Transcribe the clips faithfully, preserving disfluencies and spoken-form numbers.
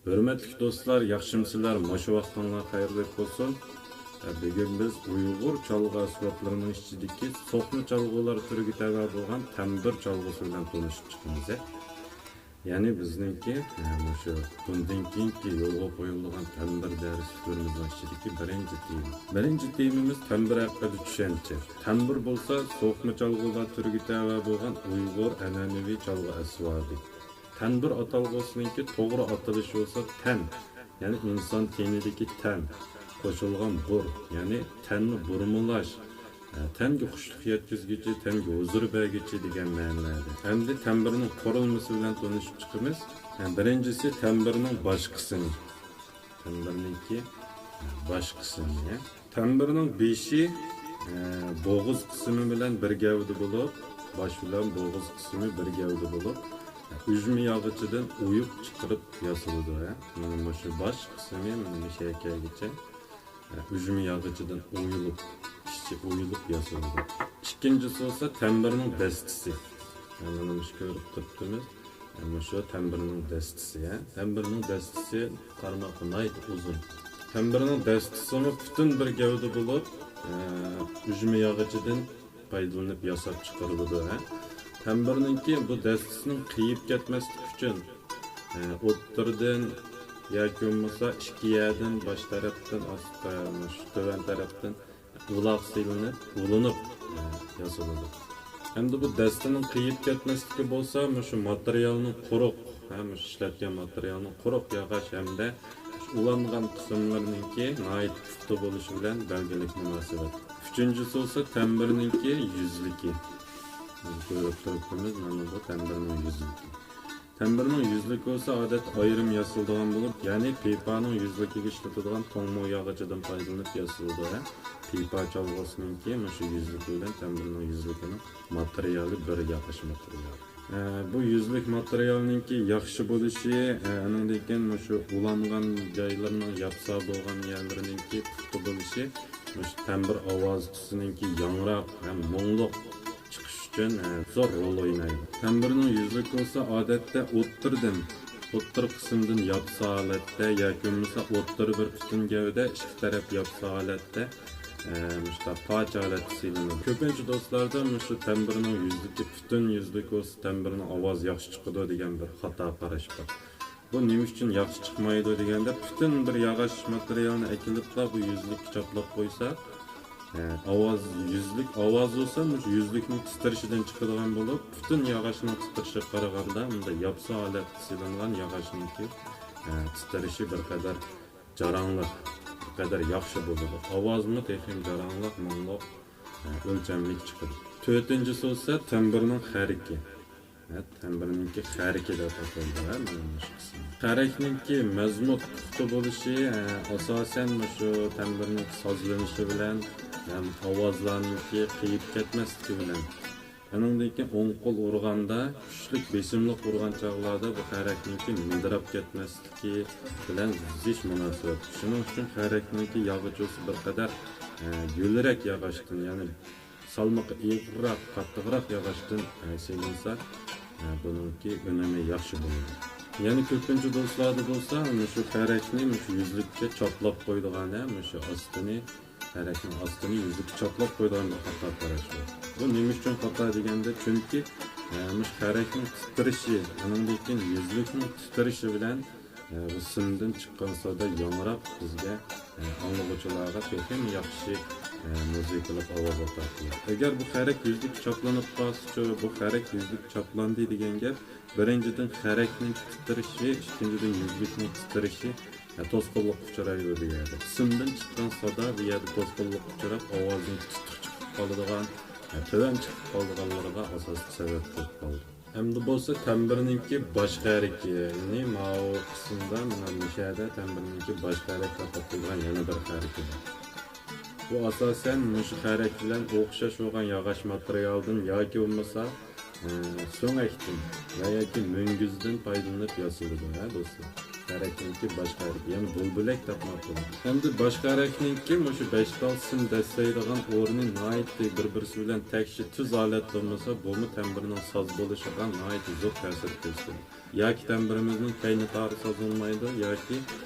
ھۆرمەتلىك دوستلار، ياخشىمۇسىلەر؟ مۇشۇ ۋاقتىڭلار خەيرلىك بولسۇن. بۈگۈن بىز ئۇيغۇر چالغۇ ئەسۋابلىرىنىڭ ئىچىدىكى سوقما چالغۇلار تۈرىگە تەۋە بولغان تەمبۇر چالغۇسى بىلەن تونۇشۇپ چىقىمىز. يەنى بىزنىڭكى، ئە، مۇشۇ بۇندىن كېيىنكى يولغا قويۇلىدىغان تەمبۇر دەرسلىكلىرىمىزنىڭ ئىچىدىكى بىرىنچى تېما. بىرىنچى تېمىمىز تەمبۇر ھەققىدە چۈشەنچە. تەمبۇر بولسا سوقما چالغۇلار تۈرىگە تەۋە بولغان ئۇيغۇر ئەنئەنىۋى چالغۇ ئەسۋابى. تەمبۇر ئاتالغۇسىنىڭكى توغرا ئاتىلىشى بولسا تەن، يەنى ئىنسان تېنىدىكى تەن، قوشۇلغان بۇر، يەنى تەننى بۇرمىلاش، ئە، تەنگە خۇشلۇق يەتكۈزگۈچى، تەنگە ھۇزۇر بەرگۈچى دېگەن مەنىلەردە. ئەمدى تەمبۇرنىڭ قۇرۇلمىسى بىلەن تونۇشۇپ چىقىمىز. ئە، بىرىنچىسى تەمبۇرنىڭ باش قىسمى. تەمبۇرنىڭكى، ئە، باش قىسمى. تەمبۇرنىڭ بېشى، ئە، بوغۇز قىسمى بىلەن بىر گەۋدە بولۇپ، باش بىلەن بوغۇز قىسمى بىر گەۋدە بولۇپ، ئۈجمە ياغىچىدىن ئويۇپ چىقىرىپ ياسىلىدۇ، ھە. مانا مۇشۇ باش قىسمى، مانا مۇشۇ يەرگىچە، ئە، ئۈجمە ياغىچىدىن ئويۇلۇپ، ئىچى ئويۇلۇپ ياسىلىدۇ. ئىككىنچىسى بولسا تەمبۇرنىڭ دەستىسى. ھە، مانا مۇشۇ كۆرۈپ تۇرۇپتىمىز. ھە، مۇشۇ تەمبۇرنىڭ دەستىسى، ھە. تەمبۇرنىڭ دەستىسى قارىماققا ناھايىتى ئۇزۇن. تەمبۇرنىڭ دەستىسىمۇ پۈتۈن بىر گەۋدە بولۇپ، ئە، ئۈجمە ياغىچىدىن پايدىلىنىپ ياساپ چىقىرىلىدۇ، ھە. تەمبۇرنىڭكى بۇ دەستىسىنىڭ قېيىپ كەتمەسلىكى ئۈچۈن، ئە، ئوتتۇرىدىن ياكى بولمىسا ئىككى يەردىن، باش تەرەپتىن، ئاست، ئە، مۇشۇ تۆۋەن تەرەپتىن ئۇلاق سېلىنىپ، ئۇلىنىپ، ئە، ياسىلىدۇ. ھەمدە بۇ دەستىنىڭ قېيىپ كەتمەسلىكى بولسا، مۇشۇ ماتېرىيالنىڭ قۇرۇق، ھە، مۇشۇ ئىشلەتكەن ماتېرىيالنىڭ قۇرۇق ياغاچ ھەمدە ئۇلانغان قىسىملىرىنىڭكى ناھايىتى پۇختا بولۇشى بىلەن بەلگىلىك مۇناسىۋەتلىك. ئۈچىنچىسى بولسا تەمبۇرنىڭكى يۈزلۈكى. كۆرۈپ تۇرۇپتىمىز، مانا بۇ تەمبۇرنىڭ يۈزلۈكى. تەمبۇرنىڭ يۈزلۈكى بولسا ئادەتتە ئايرىم ياسىلىدىغان بولۇپ، يەنى پىپانىڭ يۈزلۈكىگە ئىشلىتىدىغان توڭمو ياغىچىدىن پايدىلىنىپ ياسىلىدۇ، ھە. پىپا چالغۇسىنىڭكى مۇشۇ يۈزلۈكى بىلەن تەمبۇرنىڭ يۈزلۈكىنىڭ ماتېرىيالى بىر ياغاچ ماتېرىيال. ئە، بۇ يۈزلۈك ماتېرىيالنىڭكى ياخشى بولۇشى، ئە، ئۇنىڭدىن كېيىن مۇشۇ ئۇلانغان جايلىرىنىڭ ياپسا بولغان يەرلىرىنىڭكى پۇختا بولۇشى، مۇشۇ تەمبۇر ئاۋازچىسىنىڭكى ياڭراق ھەم مۇڭلۇق چىقىش ئۈچۈن، ئە، زور رول ئوينايدۇ. تەمبۇرنىڭ يۈزلۈكى بولسا ئادەتتە ئوتتۇرىدىن، ئوتتۇرا قىسىمدىن ياپسا ھالەتتە ياكى بولمىسا ئوتتۇرا بىر پۈتۈن گەۋدە ئىككى تەرەپ ياپسا ھالەتتە، ئە، مۇشۇنداق پاچ ھالەتتە سېلىنىدۇ. كۆپىنچە دوستلاردا مۇشۇ تەمبۇرنىڭ يۈزلۈكى، پۈتۈن يۈزلۈك بولسا تەمبۇرنىڭ ئاۋازى ياخشى چىقىدۇ دېگەن بىر خاتا قاراش بار. بۇ نېمە ئۈچۈن ياخشى چىقمايدۇ دېگەندە، پۈتۈن بىر ياغاچ ماتېرىيالنى ئەكېلىپلا بۇ يۈزلۈككە چاپلاپ قويسا، ئە، ئاۋاز، يۈزلۈك ئاۋاز بولسا مۇشۇ يۈزلۈكنىڭ تىترىشىدىن چىقىدىغان بولۇپ، پۈتۈن ياغاچنىڭ تىترىشىگە قارىغاندا، مۇنداق ياپسا ھالەتتە سېلىنغان ياغاچنىڭكى، ئە، تىترىشى بىر قەدەر جاراڭلىق، بىر قەدەر ياخشى بولىدۇ. ئاۋازمۇ تېخىمۇ جاراڭلىق، مۇڭلۇق، ئە، ئۆلچەملىك چىقىدۇ. تۆتىنچىسى بولسا تەمبۇرنىڭ خەرىكى. ھە، تەمبۇرنىڭكى خەرىكى دەپ ئاتىلىدۇ، ھە، مانا مۇشۇ قىسىم. خەرەكنىڭكى مەزمۇت پۇختا بولۇشى، ئە، ئاساسەن مۇشۇ تەمبۇرنىڭ سازلىنىشى بىلەن ھەم ئاۋازلارنىڭكى قېيىپ كەتمەسلىكى بىلەن. ئۇنىڭدىن كېيىن ئوڭ قول ئۇرغاندا، كۈچلۈك بېسىملىق ئۇرغان چاغلاردا بۇ خەرەكنىڭكى مىدىراپ كەتمەسلىكى بىلەن زىچ مۇناسىۋەتلىك. شۇنىڭ ئۈچۈن خەرەكنىڭكى ياغىچى بولسا بىر قەدەر، ئە، يۆلىرەك ياغاچتىن، يەنى سالمىقى ئېغىرراق، قاتتىقراق ياغاچتىن، ئە، سېلىنسا، ئە، بۇنىڭكى ئۈنۈمى ياخشى بولىدۇ. يەنە كۆپىنچە دوستلاردا بولسا، مۇشۇ خەرەكنى مۇشۇ يۈزلۈككە چاپلاپ قويىدىغان، ئە، مۇشۇ ئاستىنى، خەرەكنىڭ ئاستىنى يۈزلۈككە چاپلاپ قويىدىغان بىر خاتا قاراش بار. بۇ نېمە ئۈچۈن خاتا دېگەندە، چۈنكى، ئە، مۇشۇ خەرەكنىڭ تىترىشى، ئۇنىڭدىن كېيىن يۈزلۈكنىڭ تىترىشى بىلەن ئە، بۇ سىمدىن چىققان سادا ياڭراپ بىزگە، ئە، ئاڭلىغۇچىلارغا تېخىمۇ ياخشى، ئە، مۇزىكىلىق ئاۋاز ئاتا قىلىدۇ. ئەگەر بۇ خەرەك يۈزلۈك چاپلىنىپ قالسىچۇ، بۇ خەرەك يۈزلۈك چاپلاندى دېگەن گەپ، بىرىنچىدىن، خەرەكنىڭ تىترىشى، ئىككىنچىدىن، يۈزلۈكنىڭ تىترىشى، ئە، توسقۇنلۇققا ئۇچرايدۇ بۇ يەردە. سىمدىن چىققان سادا بۇ يەردە توسقۇنلۇققا ئۇچراپ، ئاۋازنىڭ تىتىق چىقىپ قالىدىغان، ئە، تۆۋەن چىقىپ قالىدىغانلىرىغا ئاساسلىق سەۋەب بولۇپ قالىدۇ. ئەمدى بولسا تەمبۇرنىڭكى باش خەرىكى، يەنى ماۋۇ قىسىمدا، مانا مۇشۇ يەردە تەمبۇرنىڭكى باش خەرەك تاپاتىدىغان يەنە بىر خەرىكى بار. بۇ ئاساسەن مۇشۇ خەرەك بىلەن ئوخشاش بولغان ياغاچ ماتېرىيالدىن ياكى بولمىسا، ئە، سۆڭەكتىن ۋە ياكى مۈڭگۈزدىن پايدىلىنىپ ياسىلىدۇ، ھە، دوستلار. خەرەكنىڭكى باش خەرىكى، يەنى بۇلبۇلەك دەپ ئاتىلىدۇ. ئەمدى باش خەرەكنىڭكى مۇشۇ بەش تال سىم دەسسەيدىغان ئورنى ناھايىتى بىر-بىرسى بىلەن تەكشى تۈز ھالەتتە بولمىسا، بۇمۇ تەمبۇرنىڭ ساز بولۇشىغا ناھايىتى زور تەسىر كۆرسىتىدۇ. ياكى تەمبۇرىمىزنىڭ كەينى تارى سازلانمايدۇ، ياكى،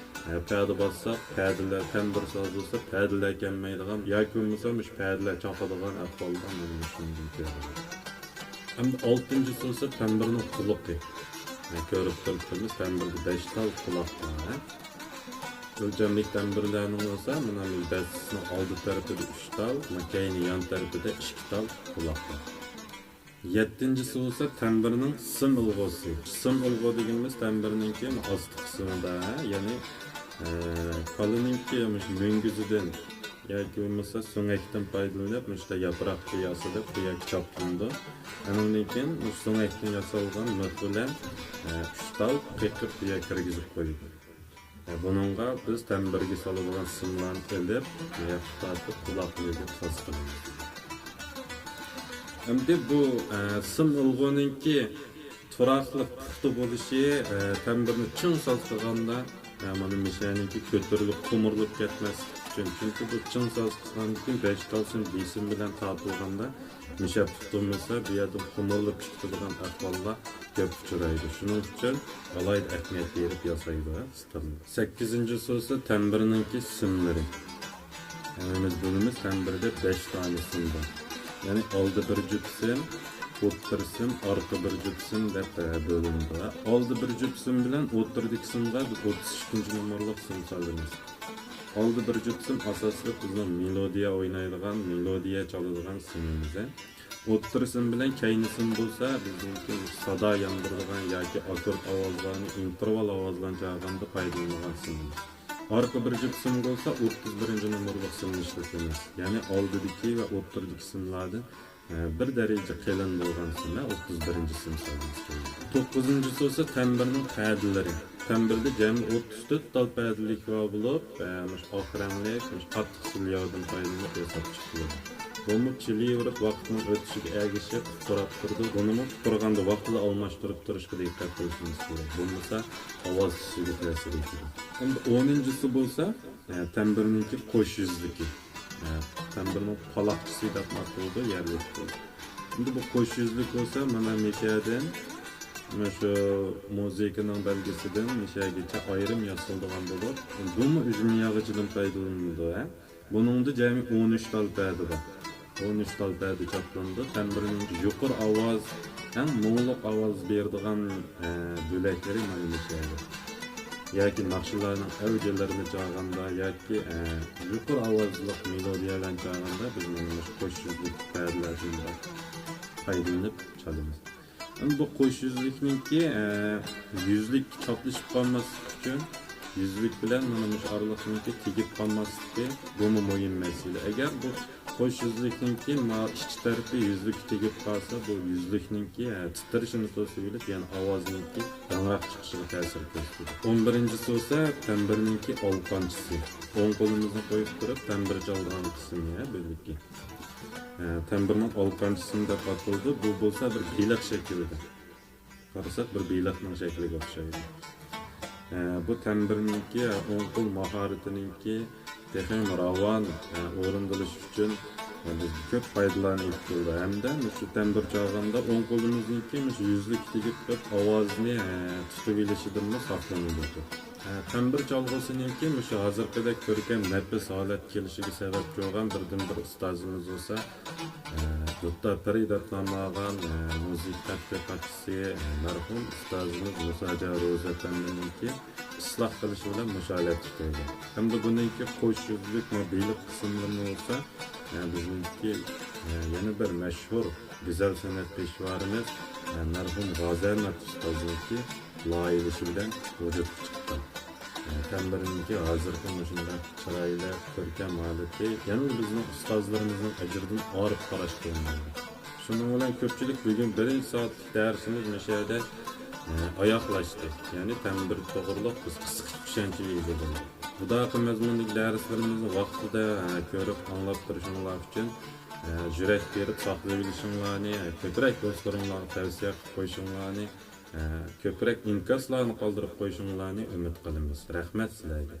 ئە، پەدە باسساق، پەدىلەر، تەمبۇر سازلىسا، پەدىلەر كەلمەيدىغان ياكى بولمىسا مۇشۇ پەدىلەر چاقىدىغان ئەھۋالدا مانا مۇشۇنى كۆرىمىز. ئەمدى ئالتىنچىسى بولسا تەمبۇرنىڭ قۇلىقى. ئە، كۆرۈپ تۇرۇپتىمىز، تەمبۇردا بەش تال قۇلاق بار، ھە؟ ئۆلچەملىك تەمبۇرلارنىڭ بولسا مانا بۇ دەستىسىنىڭ ئالدى تەرىپىدە ئۈچ تال، مانا كەينى يان تەرىپىدە ئىككى تال قۇلاق بار. يەتتىنچىسى بولسا تەمبۇرنىڭ سىم ئىلغۇسى. سىم ئىلغۇ دېگىنىمىز تەمبۇرنىڭكى ئاستى قىسمىدا، يەنى، ئە، كالىنىڭكى مۇشۇ مۈڭگۈزىدىن ياكى بولمىسا سۆڭەكتىن پايدىلىنىپ، مۇشۇنداق ياپراقچە ياسىلىپ، بۇ يەرگە چاپلىنىدۇ. ئانىڭدىن كېيىن مۇشۇ سۆڭەكتىن ياسالغان مىخ بىلەن، ئە، ئۈچ تال قېقىپ بۇ يەرگە كىرگۈزۈپ قويىدۇ. بۇنىڭغا بىز تەمبۇرگە سالىدىغان سىملارنى ئېلىپ، ياققا تارتىپ، قۇلاق يېرىگە ساز قىلىمىز. ئەمدى بۇ، ئە، سىم ئىلغۇنىڭكى تۇراقلىق پۇختا بولۇشى، ئە، تەمبۇرنى چىڭ ساز قىلغاندا، ئە، مانا مىشەنىڭكى كۆتۈرۈلۈپ، قومۇرۇلۇپ كەتمەسلىكى ئۈچۈن. چۈنكى بۇ چىڭ ساز قىلغاندىن كېيىن بەش تال سىم بېسىم بىلەن تارتىلغاندا، مىشە پۇختا بولمىسا، بۇ يەردىن قومۇرۇلۇپ چىقىدىغان ئەھۋاللار كۆپ ئۇچرايدۇ. شۇنىڭ ئۈچۈن ئالاھىدە ئەھمىيەت بېرىپ ياسايدۇ، ھە. سەككىزىنچىسى بولسا تەمبۇرنىڭكى سىملىرى. ھەممىمىز بىلىمىز، تەمبۇردا بەش دانە سىم بار. يەنى ئالدى بىر جۈپ سىم، ئوتتۇرا سىم، ئارقا بىر جۈپ سىم دەپ، ئە، بۆلۈنىدۇ. ئالدى بىر جۈپ سىم بىلەن ئوتتۇرىدىكى سىمغا بىز ئوتتۇز ئىككىنچى نومۇرلۇق سىم سالىمىز. ئالدى بىر جۈپ سىم ئاساسلىق بىزنىڭ مېلودىيە ئوينايدىغان، مېلودىيە چالىدىغان سىمىمىز. ئوتتۇرا سىم بىلەن كەينى سىم بولسا بىزنىڭكى سادا ياندۇرىدىغان ياكى ئاككورد ئاۋازلارنى، ئىنتېرۋال ئاۋازلارنى چالغاندا پايدىلىنىدىغان سىم. ئارقا بىر جۈپ سىم بولسا ئوتتۇز بىرىنچى نومۇرلۇق سىمنى ئىشلىتىمىز. يەنى ئالدىدىكى ۋە ئوتتۇرىدىكى سىملاردىن، ئە، بىر دەرىجە قېلىن بولغان سىم، ئە، ئوتتۇز بىرىنچى سىم سالىمىز. توققۇزىنچىسى بولسا تەمبۇرنىڭ پەدىلىرى. تەمبۇردا جەمئىي ئوتتۇز تۆت تال پەدىلىك بار بولۇپ، ئە، مۇشۇ ئاق رەڭلىك، مۇشۇ قاتتىق سىلياردىن پايدىلىنىپ ياساپ چىقىلىدۇ. بۇمۇ چىلىۋېرىپ، ۋاقىتنىڭ ئۆتۈشىگە ئەگىشىپ قۇتراپ تۇرىدۇ. بۇنىمۇ قۇترىغاندا ۋاقتىدا ئالماشتۇرۇپ تۇرۇشقا دىققەت قىلىشىمىز كېرەك. بولمىسا ئاۋاز تۈسىگە تەسىر يېتىدۇ. ئەمدى ئونىنچىسى بولسا، ئە، تەمبۇرنىڭكى قوش يۈزلۈكى. ئە، تەمبۇرنىڭ پالاقچىسى دەپ ئاتىلىدۇ يەرلىك تىلدا. ئەمدى بۇ قوش يۈزلۈك بولسا مانا مىشەدىن، مانا شۇ مۇزىكىنىڭ بەلگىسىدىن مىشەگىچە ئايرىم ياسىلىدىغان بولۇپ، بۇمۇ ئۈجمە ياغىچىدىن پايدىلىنىدۇ، ھە. بۇنىڭدا جەمئىي ئون ئۈچ تال پەدە بار. ئون ئۈچ تال پەدە چاپلىنىدۇ. تەمبۇرنىڭ يۇقىرى ئاۋاز، ئەڭ مۇڭلۇق ئاۋاز بېرىدىغان، ئە، بۆلەكلىرى مانا مۇشۇ يەردە. ياكى ناخشىلارنىڭ ئەۋجىلىرىنى چالغاندا ياكى، ئە، يۇقىرى ئاۋازلىق مېلودىيەلەرنى چالغاندا بىز مانا مۇشۇ قوش يۈزلۈك پەدىلەردىن پايدىلىنىپ چالىمىز. ئەمدى بۇ قوش يۈزلۈكنىڭكى، ئە، يۈزلۈك چاپلىشىپ قالماسلىقى ئۈچۈن يۈزلۈك بىلەن مانا مۇشۇ ئارىلىقنىڭكى تېگىپ قالماسلىقى، بۇمۇ مۇھىم مەسىلە. ئەگەر بۇ قوش يۈزلۈكنىڭكى مانا ئىچ تەرىپى يۈزلۈككە تېگىپ قالسا، بۇ يۈزلۈكنىڭكى، ئە، تىترىشىنى توسۇۋېلىپ، يەنە ئاۋازنىڭكى ياڭراق چىقىشىغا تەسىر كۆرسىتىدۇ. ئون بىرىنچىسى بولسا تەمبۇرنىڭكى ئالقانچىسى. ئوڭ قولىمىزنى قويۇپ تۇرۇپ تەمبۇر چالىدىغان قىسمى، ھە، بۆلىكى. ئە، تەمبۇرنىڭ ئالقانچىسى دەپ ئاتىلىدۇ. بۇ بولسا بىر بېلىق شەكلىدە. قارىساق، بىر بېلىقنىڭ شەكلىگە ئوخشايدۇ. ئە، بۇ تەمبۇرنىڭكى، ئوڭ قول ماھارىتىنىڭكى تېخىمۇ راۋان، ئە، ئورۇندىلىشى ئۈچۈن، ئە، بىزگە كۆپ پايدىلارنى ئېلىپ كېلىدۇ. ھەمدە مۇشۇ تەمبۇر چالغاندا ئوڭ قولىمىزنىڭكى مۇشۇ يۈزلۈككە تېگىپ تۇرۇپ ئاۋازنى، ئە، تۇتۇۋېلىشىدىنمۇ ساقلىنىدۇ. ئە، تەمبۇر چالغۇسىنىڭكى مۇشۇ ھازىرقىدەك كۆركەم، نەپىس ھالەتكە كېلىشىگە سەۋەبچى بولغان بىردىنبىر ئۇستازىمىز بولسا، ئە، دۇتتا پىرى دەپ نام ئالغان، ئە، مۇزىكا تەتقىقاتچىسى، ئە، مەرھۇم ئۇستازىمىز مۇساجان روزى ئەپەندىنىڭكى ئىسلاھ قىلىشى بىلەن مۇشۇ ھالەتكە كەلگەن. ھەمدە بۇنىڭكى قوش يۈزلۈك مۇ بېلىق قىسىملىرىنى بولسا، ئە، بىزنىڭكى، ئە، يەنە بىر مەشھۇر گۈزەل سەنئەت پېشۋارىمىز، ئە، مەرھۇم غازى ئەمەت ئۇستازنىڭكى لايىھىلىشى بىلەن ۋۇجۇدقا چىققان. ئە، تەمبۇرنىڭكى ھازىرقى مۇشۇنداق چىرايلىق، كۆركەم ھالىتى يەنىلا بىزنىڭ ئۇستازلىرىمىزنىڭ ئەجرىدىن ئارىپ قاراشقا بولمايدۇ. شۇنىڭ بىلەن كۆپچىلىك بۈگۈن بىرىنچى سائەتلىك دەرسىمىز مۇشۇ يەردە، ئە، ئاياغلاشتى. يەنى تەمبۇر توغرۇلۇق بىز قىسقىچە چۈشەنچىگە ئىگە بولدۇق. مۇداپىئە مەزمۇنىدىكى دەرسلىرىمىزنى ۋاقتىدا، ئە، كۆرۈپ، ئاڭلاپ تۇرۇشۇڭلار ئۈچۈن، ئە، يۈرەك بېرىپ ساقلىۋېلىشىڭلارنى، ئە، كۆپرەك دوستلىرىڭلارغا تەۋسىيە قىلىپ قويۇشۇڭلارنى، ئە، كۆپرەك ئىنكاسلارنى قالدۇرۇپ قويۇشۇڭلارنى ئۈمىد قىلىمىز. رەھمەت سىلەرگە.